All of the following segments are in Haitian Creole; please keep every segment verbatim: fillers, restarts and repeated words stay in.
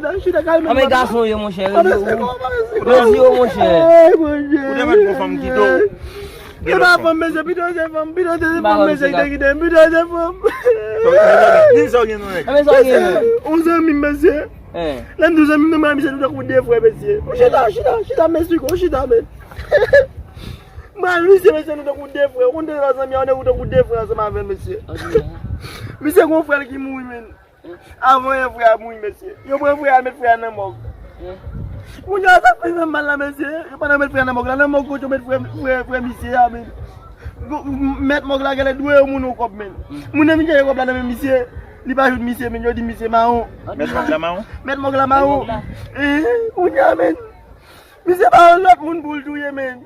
chita, chita, kalme. Anben gason yo, monchè, rezi yo, rezi yo, monchè. Ay, Bondye. Ou te mèt gon fanm kite w. E pa fanm, mesye, pito se fanm, pito se fanm, mesye, ki te kite m, pito se fanm. Di sa w gen nan nèg. Anben sa w gen nan. On zanmi m, mesye. Lè m di w zanmi m, nan mwen, misye, nou tankou de frè, mesye. Chita, chita, chita, mesye, chita, men. Mwen, misye, mesye, nou tankou de frè. Ou konn de zanmi a, ou tankou de frè ansanm avè l, mesye. Misye gon frè l ki mouri, men. Avan yon frè a mouri, mesye. Yo pran frè a, met frè a nan mòg. Kounye a, sa fè fè m mal la, mesye. Yo pa nan met frè a nan mòg la. Nan mòg kote yo met frè, frè, frè misye a, men. Mèt mòg la genlè dwe yo moun yon kòb, men. Moun nan vin chèche kòb la nan men misye. Li pa jwenn misye, men. Yo di misye mawon. Mèt mòg la mawon? Mèt mòg la mawon. Kounye a, men. Misye pa yon lòt moun pou l touye, men.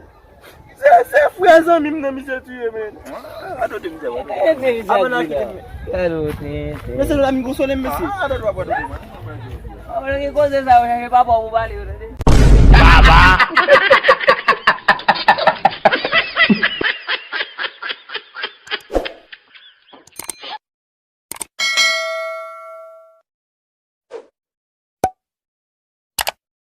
Se, se frè zanmi m nan misye touye, men. Adote misye, wè. Avan n al kite m, men. Mesye, nou la, m konsole m, mesye. Adote w ap adote mwen. Ou gen koze sa, ou chache papa w pou pale, ou tande? Papa!